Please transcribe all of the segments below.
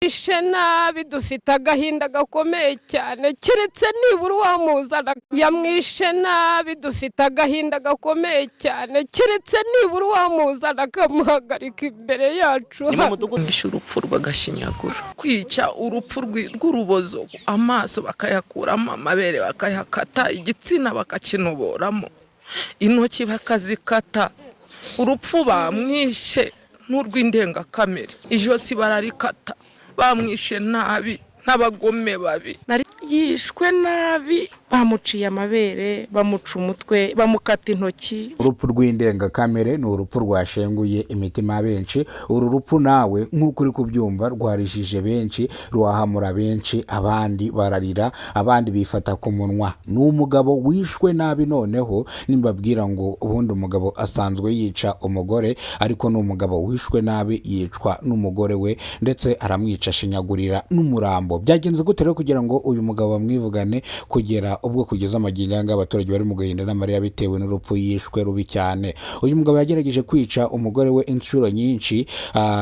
Yamwishe nabi, dufite agahinda gakomeye cyane. Keretse nibura uwamuzana. Yamwishe nabi, dufite agahinda gakomeye cyane. Keretse nibura uwamuzana akamuhagarika imbere yacu. Ni mu mudugudu. Kwica urupfu rw'agashinyaguro, kwica urupfu rw'urubozo, amaso bakayakuramo, amabere bakayakata, igitsina bakakinoboramo, intoki bakazikata. Urupfu bamwishe n'urw'indengakamere, ijosi bararikata. Bamwishe nabi n'abagome babi. Yishwe nabi, bamuciye amabere, bamuca umutwe, bamukata intoki. Urupfu rw'indengakamere ni urupfu rwashenguye imitima ya benshi. Uru rupfu nawe nk'uko uri kubyumva rwarijije benshi, rwahamura benshi, abandi bararira, abandi bifata ku munwa. Ni umugabo wishwe nabi. Noneho nimbabwira ngo ubundi umugabo asanzwe yica umugore, ariko ni umugabo wishwe nabi, yicwa n'umugore we, ndetse aramwica ashinyagurira n'umurambo. Byagenze gute rero kugira ngo uyu mugabo bamwivugane kugera ubwo kugeza amagingo aya ngaya abaturage bari mu gahinda n'amarira bitewe n'urupfu yishwe rubi cyane? Uyu mugabo yagerageje kwica umugore we inshuro nyinshi,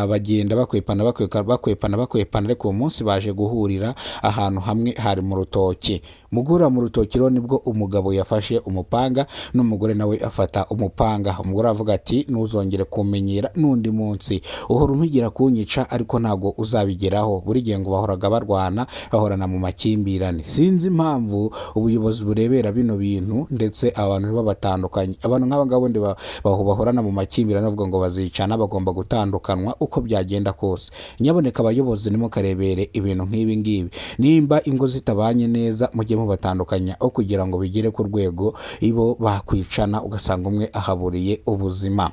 bagenda bakwepana, bakwepana, bakwepana, ariko uwo munsi baje guhurira ahantu hamwe, hari mu rutoki. Mu guhurira mu rutoki rero nibwo umugabo yafashe umupanga n'umugore nawe afata umupanga. Umugore aravuga ati: "Ntuzongere kumenyera n'undi munsi, uhora umpigira kunyica ariko ntabwo uzabigeraho." Buri gihe ngo bahoraga barwana, bahorana mu makimbirane. Sinzi impamvu ubuyobozi burebera bino bintu ndetse abantu ntibabatandukanye. Abantu nk'aba ngaba ubundi bahorana mu makimbirane bavuga ngo bazicana, bagomba gutandukanywa uko byagenda kose. Nyaboneka abayobozi, ntimukarebere ibintu nk'ibi ngibi. Nimba ingo zitabanye neza, mujye mubatandukanya aho kugira ngo bigere ku rwego ibo bakwicana, ugasanga umwe ahaburiye ubuzima.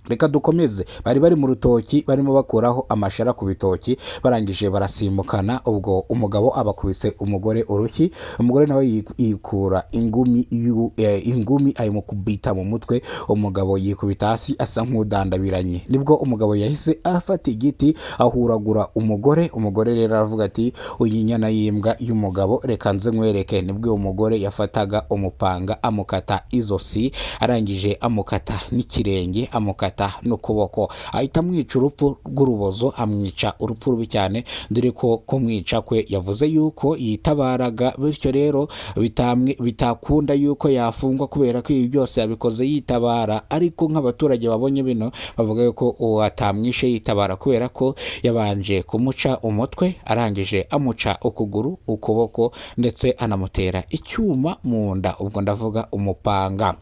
Reka dukomeze. Bari mu rutoki barimo bakuraho amashara ku bitoki, barangije barasimbukana. Ubwo umugabo abakubise umugore urushyi, umugore nawe yikura ingumi ingumi ayimukubita mu mutwe. Umugabo yikubita hasi asa nk'udandabiranye. Nibwo umugabo yahise afata igiti ahuragura umugore. Umugore rero aravuga ati: "Uyu nyana y'imbwa y'umugabo, reka nze nkwereke." Nibwo uwo mugore yafataga umupanga amukata izosi, arangije amukata n'ikirenge, amukata n'ukuboko, ahita amwica urupfu rw'urubozo, amwica urupfu rubi cyane, dore ko kumwica kwe yavuze yuko yitabaraga. Bityo rero bitakunda yuko yafungwa kubera ko ibi byose yabikoze yitabara. Ariko nk'abaturage babonye bino bavuga yuko uwo atamwishe yitabara, kubera ko yabanje kumuca umutwe, arangije amuca ukuguru, ukuboko, ndetse anamutera icyuma mu nda, ubwo ndavuga umupanga.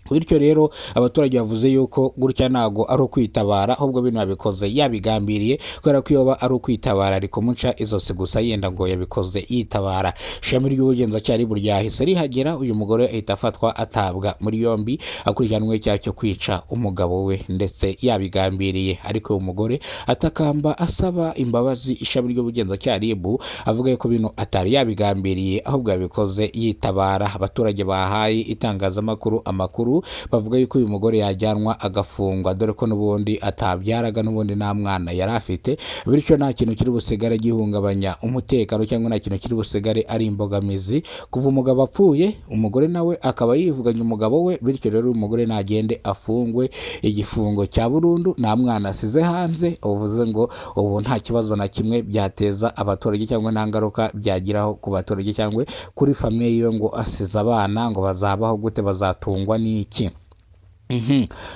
Bityo rero abaturage bavuze yuko gutya ntago ari ukwitabara, ahubwo bino yabikoze yabigambiriye, kubera ko iyo ari ukwitabara ari kumuca izosi gusa, yenda ngo yabikoze yitabara. Ishami ry'ubugenzacyaha RIB ryahise rihagera, uyu mugore ahita afatwa atabwa muri yombi, akurikiranweho icyaha cyo kwica umugabo we ndetse yabigambiriye. Ariko uyu mugore atakamba asaba imbabazi ishami ry'ubugenzacyaha RIB, avuga yuko bino atari yabigambiriye, ahubwo yabikoze yitabara. Abaturage bahaye itangazamakuru amakuru bavuga yuko uyu mugore yajyanwa agafungwa, dore ko n'ubundi atabyaraga, n'ubundi nta mwana yari afite, bityo nta kintu kiri busigare gihungabanya umutekano cyangwa nta kintu kiri busigare ari imbogamizi kuva umugabo apfuye, umugore nawe akaba yivuganye umugabo we. Bityo rero uyu mugore nagende afungwe igifungo cya burundu, nta mwana asize hanze. Uvuze ngo ubu nta kibazo na kimwe byateza abaturage cyangwa nta ngaruka byagiraho ku baturage cyangwa kuri famille yiwe, ngo asize abana, ngo bazabaho gute, bazatungwa n'iki?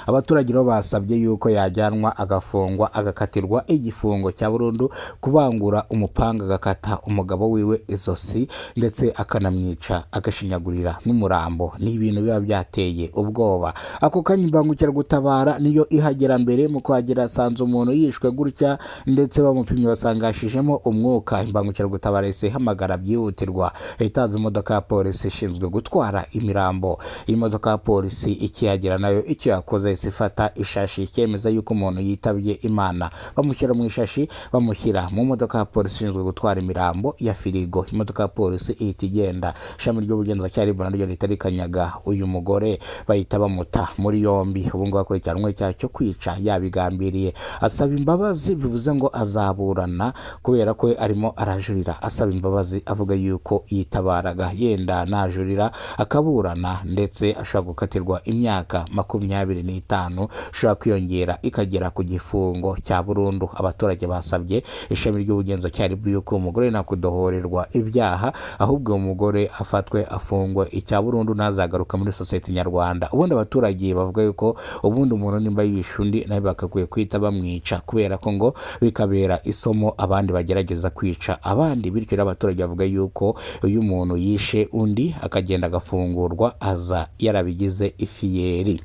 Abaturage rero basabye yuko yajyanwa agafungwa, agakatirwa igifungo cya burundu, kubangura umupanga agakata umugabo wiwe izosi, ndetse akanamwica agashinyagurira n'umurambo. Ni ibintu biba byateye ubwoba. Ako kanya imbangukiragutabara niyo ihagera mbere. Mu kuhagera asanze umuntu yishwe gutya, ndetse bamupimye basangashijemo umwuka. Imbangukiragutabara yahise ihamagara byihutirwa, itaza imodoka ya polisi ishinzwe gutwara imirambo. Iyi modoka ya polisi ikihagera nayo icyo yakoze, yahise ifata ishashi cyemeza yuko umuntu yitabye Imana, bamushyira mu ishashi, bamushyira mu modoka ya polisi ishinzwe gutwara imirambo ya firigo. Imodoka ya polisi ihita igenda. Ishami ry'ubugenzacyaha RIB naryo rihita rikanyaga uyu mugore, bahita bamuta muri yombi. Ubu ngubu akurikiranwe icyaha cyo kwica yabigambiriye. Asaba imbabazi, bivuze ngo azaburana kubera ko arimo arajurira asaba imbabazi, avuga yuko yitabaraga. Yenda najurira akaburana, ndetse ashobora gukatirwa imyaka 20. 25 ishobora kwiyongera ikagera ku gifungo cya burundu. Abaturage basabye ishami ry'ubugenzacyaha RIB yuko uwo mugore nakudohorerwa ibyaha, ahubwo uwo mugore afatwe afungwe icya burundu, ntazagaruka muri sosiyete nyarwanda. Ubundi abaturage bavuga yuko ubundi umuntu nimba yishe undi nawe bakakwiye kwita bamwica, kubera ko ngo bikabera isomo abandi bagerageza kwica abandi. Bityo rero abaturage bavuga yuko iyo umuntu yishe undi akagenda agafungurwa aza yarabigize ifiyeri.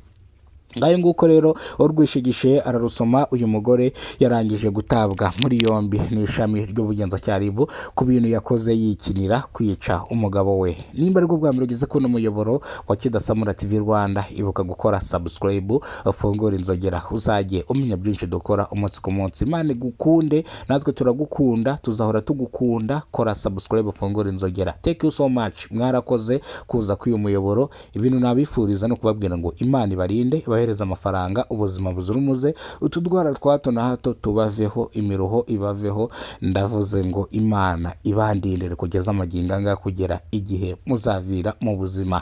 Ngayo nguko rero, urwishigishe ararusoma. Uyu mugore yarangije gutabwa muri yombi n'ishami ry'ubugenzacyaha RIB ku bintu yakoze yikinira kwica umugabo we. Nimba aribwo bwa mbere ugeze kuno muyoboro wa Kidasamura TV Rwanda, ibuka gukora subscribe, ufungure inzogera, uzajye umenya byinshi dukora umunsi ku munsi. Imana igukunde, natwe turagukunda, tuzahora tugukunda. Kora subscribe, ufungure inzogera. Thank you so much, mwarakoze kuza k'uyu muyoboro. Ibintu nabifuriza no kubabwira ngo Imana ibarinde, ibahereze amafaranga, ubuzima buzira umuze, utudwara twa hato na hato tubaveho, imiruho ibaveho. Ndavuze ngo Imana ibandindire kugeza amagingo anga, kugera igihe muzavira mu buzima.